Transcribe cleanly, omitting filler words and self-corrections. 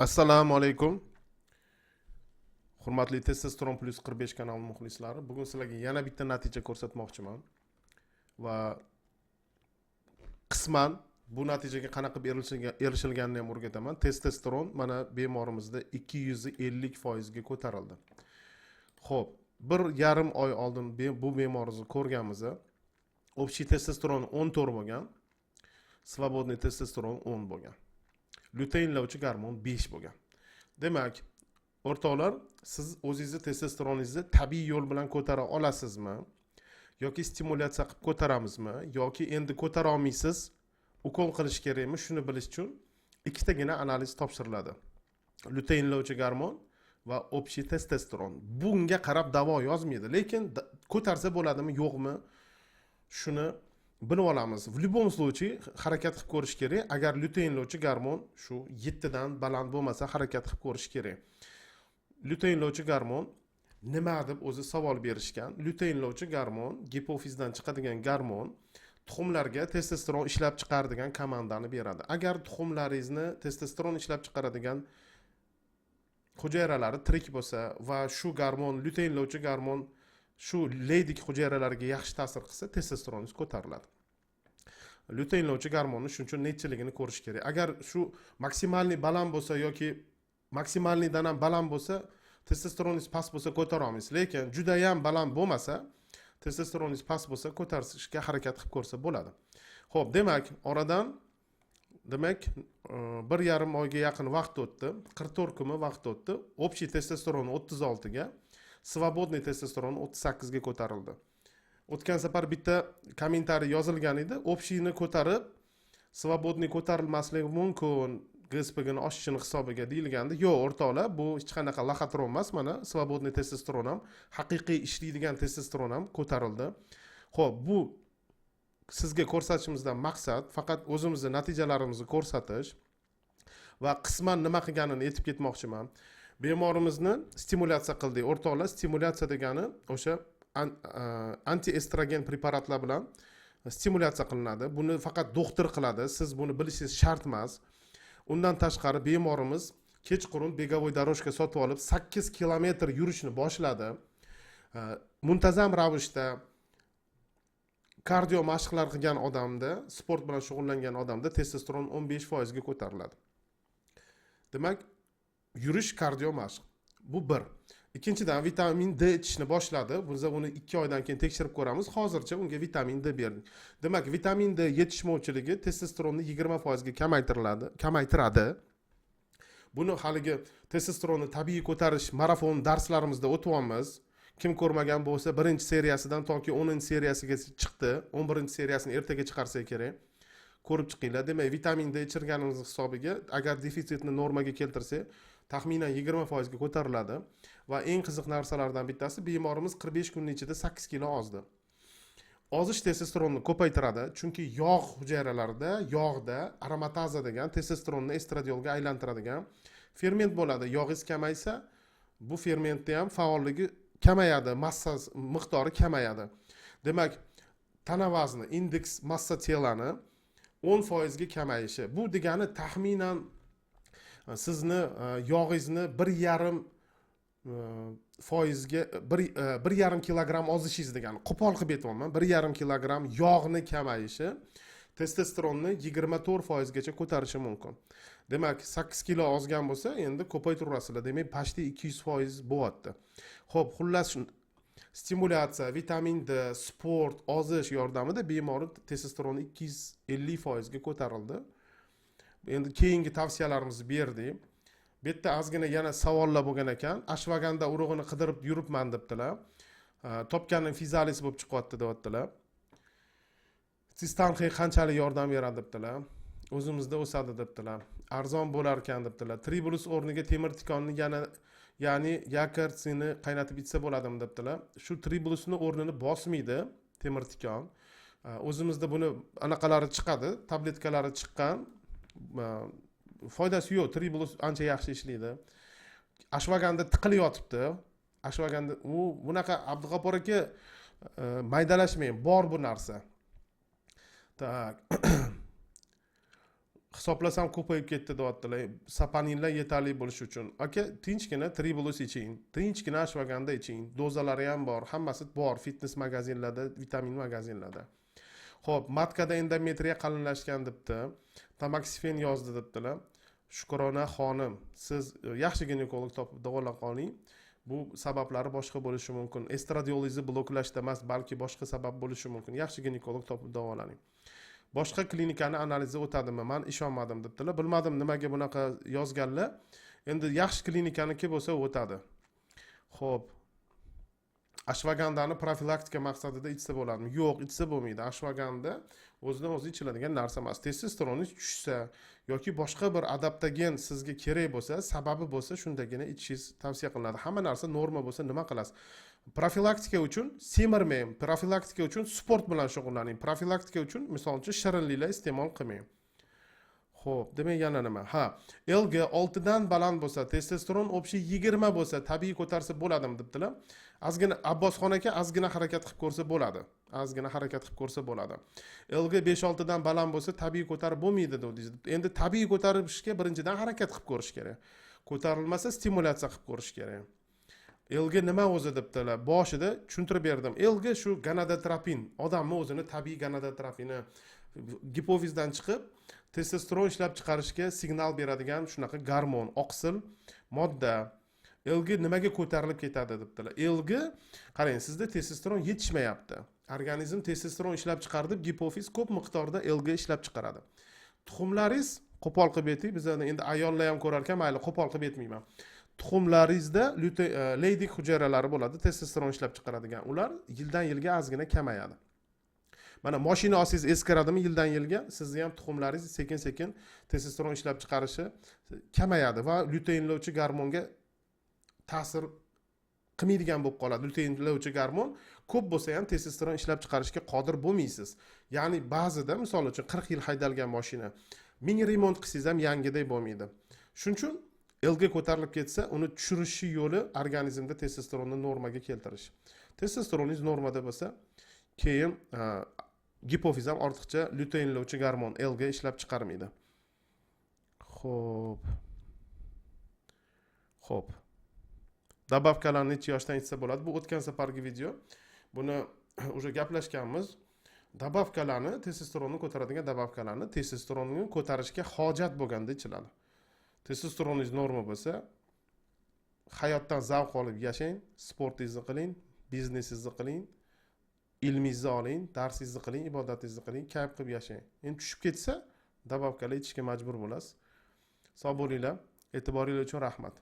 Assalomu alaykum, hurmatli Testosteron Plus 45 kanali muxlislari. Bugun sizlarga yana bitta natija ko'rsatmoqchiman va qisman bu natijaga qanaqa erishilganini ham o'rgataman. Testosteron mana bemorimizda 250%ga ko'tarildi. Ho'p, 1,5 oy oldin bu bemorimizni ko'rganmiz. Общий testosteron 14 bo'lgan, свободный testosteron 10 bo'lgan, luteinlovchi gormon 5 bo'lgan. Demak, o'rtoqlar, siz o'zingizni testosteroningizni tabiiy yo'l bilan ko'tara olasizmi yoki stimulyatsiya qilib ko'taramizmi yoki endi ko'tara olmaysiz, ukol qilish kerakmi, shuni bilish uchun ikkitagina analiz topshiriladi: luteinlovchi gormon va общий testosteron. Bunga qarab davo yozmaydi, lekin ko'tarsa bo'ladimi, yo'qmi, shuni bilib olamiz. В любом случае harakat qilib ko'rish kerak. Agar luteinlovchi gormon shu 7dan baland bo'lmasa, harakat qilib ko'rish kerak. Luteinlovchi gormon nima deb o'zi savol berishgan. Luteinlovchi gormon gipofizdan chiqadigan gormon, tuxumlarga testosteron ishlab chiqaradigan komandani beradi. Agar tuxumlaringizni testosteron ishlab chiqaradigan hujayralari tirik bo'lsa va shu gormon, luteinlovchi gormon shu Leydig hujayralariga yaxshi ta'sir qilsa, testosteroningiz ko'tariladi. Luteinlovchi gormonni shuning uchun nechiligini ko'rish kerak. Agar shu максимальный baland bo'lsa yoki максимальный dan ham baland bo'lsa, testosteroningiz past bo'lsa, ko'tara olmaysiz. Lekin judayam baland bo'lmasa, testosteroningiz past bo'lsa, ko'tarishga harakat qilib ko'rsa bo'ladi. Ho'p, demak, oradan, demak, 1,5 oyga yaqin vaqt o'tdi, 44 kunmi vaqt o'tdi. Общий testosteron 36ga, свободный testosteron 38ga ko'tarildi. O'tgan safar bitta kommentariy yozilgan edi: общий ni ko'tarib, свободный ko'tarilmasligi mumkin ГСПГ ni oshishini hisobiga, deyilgandi. Yo'q, o'rtoqlar, bu hech qanaqa лохотрон emas. Mana, свободный testosteron ham, haqiqiy ishlaydigan testosteron ham ko'tarildi. Ho'p, bu sizga ko'rsatishimizdan maqsad faqat o'zimizni natijalarimizni ko'rsatish va qisman nima qilganini aytib ketmoqchiman. Bemorimizni stimulyatsiya qildik, o'rtoqlar. Stimulyatsiya degani o'sha antiestrogen preparatlar bilan stimulyatsiya qilinadi. Buni faqat doktor qiladi, siz buni bilishingiz shart emas. Undan tashqari, bemorimiz kechqurun беговой дорожка sotib olib, 8 kilometr yurishni boshladi. Muntazam ravishda kardio mashqlar qilgan odamda, sport bilan shug'ullangan odamda testosteron 15%ga ko'tariladi. Demak, yurish kardio mashq, bu bir. Ikkinchidan, vitamin D ichishni boshladi. Biz uni 2 oydan keyin tekshirib ko'ramiz, hozircha unga vitamin D berdik. Demak, vitamin D yetishmovchiligi testosteronni 20%ga kamaytiriladi, kamaytiradi. Buni haligi testosteronni tabiiy ko'tarish marafon darslarimizda o'tyapmiz. Kim ko'rmagan bo'lsa, birinchi seriyasidan toki 10-seriyasigacha chiqdi, 11-seriyasini ertaga chiqarsak kerak, ko'rib chiqinglar. Demak, vitamin D ichirganimiz hisobiga, agar defitsitni normaga keltirsak, taxminan 20%ga ko'tariladi. Va eng qiziq narsalardan bittasi, bemorimiz 45 kunni ichida 8 kilo ozdi. Ozish testosteronni ko'paytiradi, chunki yog' hujayralarida, yog'da aromataza degan testosteronni estradiolga aylantiradigan ferment bo'ladi. Yog'ingiz kamaysa, bu fermentni ham faolligi kamayadi, massa miqdori kamayadi. Demak, tana vazni, индекс масса тела ni 10%ga kamayishi, bu degani taxminan sizni yog'ingizni 1,5%ga, 1,5 kilogramm ozishingiz degani. Qo'pol qilib aytyapman, 1,5 kilogramm yog'ni kamayishi testosteronni 24%gacha ko'tarishi mumkin. Demak, 8 kilo ozgan bo'lsa, endi ko'paytiraverasizlar, demak, почти 200% bo'lyapti. Ho'p, xullas, stimulyatsiya, vitamin D, sport, ozish yordamida bemorni testosteroni 250%ga ko'tarildi. Endi keyingi tavsiyalarimizni berdik. Bu yerda ozgina yana savollar bo'lgan ekan. Ashvaganda urug'ini qidirib yuribman, debdilar. Topganim fizalis bo'lib chiqyapti, deyaptilar. Sistanxi qanchalik yordam beradi, debdilar. O'zimizda o'sadi, debdilar. Arzon bo'lar ekan, debdilar. Tribulus o'rniga temir tikonni yana, ya'ni якорь sini qaynatib ichsa bo'ladimi, debdilar. Shu tribulusni o'rnini bosmaydi temir tikon. O'zimizda buni anaqalari chiqadi, tabletkalari chiqqan. Foydasi yo'q, tribulus ancha yaxshi ishlaydi. Ashvaganda tiqilib yotibdi, ashvaganda u bunaqa. Abdug'ofor aka, maydalashmang, bor bu narsa. Так. Hisoblasam ko'payib ketdi deyaptilar. Saponinlar yetarli bo'lishi uchun. Aka, tinchgina tribulus iching, tinchgina ashvaganda iching. Dozalari ham bor, hammasi bor fitness magazinlarda, vitamin magazinlarda. Xo'p, матка da endometriya qalinlashgan debdi. Tamoksifen yozdi debdilar. Shukrona xonim, siz yaxshi ginekolog topib davolab qoling. Bu sabablari boshqa bo'lishi mumkin. Estradiolizni bloklashda emas, balki boshqa sabab bo'lishi mumkin. Yaxshi ginekolog topib davolaning. Boshqa klinikani analizi o'tadimi? Man ishonmadim debdilar. Bilmadim, nimaga bunaqa yozganlar. Endi yaxshi klinikaniki bo'lsa, o'tadi. Xo'p, ashvagandani profilaktika maqsadida ichsa bo'ladimi? Yo'q, ichsa bo'lmaydi. Ashvaganda o'zidan o'zi ichiladigan narsa emas. Testosteroningiz tushsa yoki boshqa bir adaptogen sizga kerak bo'lsa, sababi bo'lsa, shundagina ichishingiz tavsiya qilinadi. Hamma narsa norma bo'lsa, nima qilasiz? Profilaktika uchun semirmang, profilaktika uchun sport bilan shug'ullaning, profilaktika uchun, misol uchun, shirinliklar iste'mol qilmang. Xo'p, demak, yana nima? Ha, LG 6 dan baland bo'lsa, testosteron общий 20 bo'lsa, tabiiy ko'tarsa bo'ladimi debdilar. Ozgina, Abbosxon aka, ozgina harakat qilib ko'rsa bo'ladi. Ozgina harakat qilib ko'rsa bo'ladi. LG 5-6 dan baland bo'lsa, tabiiy ko'tarib bo'lmaydi dedingiz. Endi tabiiy ko'tarishga birinchidan harakat qilib ko'rish kerak. Ko'tarilmasa, stimulyatsiya qilib ko'rish kerak. LG nima o'zi debdilar. Boshida tushuntirib berdim. LG shu gonadotropin, odamni o'zini tabiiy gonadotropini, gipofizdan chiqib testosteron ishlab chiqarishga signal beradigan shunaqa gormon, oqsil modda. LG nimaga ko'tarilib ketadi debdilar. LG, qarang, sizda testosteron yetishmayapti. Organizm testosteron ishlab chiqardi, gipofiz ko'p miqdorda LG ishlab chiqaradi. Tuxumlaringiz, qo'pol qilib aytay, bizani endi ayollar ham ko'rar ekan, mayli, qo'pol qilib aytmayman. Tuxumlaringizda leydik hujayralari bo'ladi, testosteron ishlab chiqaradigan. Ular yildan yilga ozgina kamayadi. Mana, moshina olsangiz eskiradimi yildan yilga? Sizni ham tuxumlaringiz sekin sekin testosteron ishlab chiqarishi kamayadi va lyuteinlovchi gormonga ta'sir qilmaydigan bo'lib qoladi. Lyuteinlovchi gormon ko'p bo'lsa ham testosteron ishlab chiqarishga qodir bo'lmaysiz. Ya'ni ba'zida, misol uchun, 40 yil haydalgan moshina ming remont qilsangiz ham yangiday bo'lmaydi. Shuning uchun LG ko'tarilib ketsa, uni tushirishi yo'li organizmda testosteronni normaga keltirish. Testosteroningiz normada bo'lsa, keyin gipofiz ham ortiqcha lyuteinlovchi gormon LG ishlab chiqarmaydi. Xo'p, добавка larni necha yoshdan ichsa bo'ladi? Bu o'tgan safargi video, buni уже gaplashganmiz. Добавка larni, testosteronni ko'taradigan добавка larni testosteronni ko'tarishga hojat bo'lganda ichiladi. Testosteroningiz norma bo'lsa, hayotdan zavq olib yashang, sportingizni qiling, biznesingizni qiling, ilmingizni oling, darsingizni qiling, ibodatingizni qiling, kayf qilib yashang. Endi tushib ketsa, добавка lar ichishga majbur bo'lasiz. Sog' bo'linglar, e'tiboringlar uchun rahmat.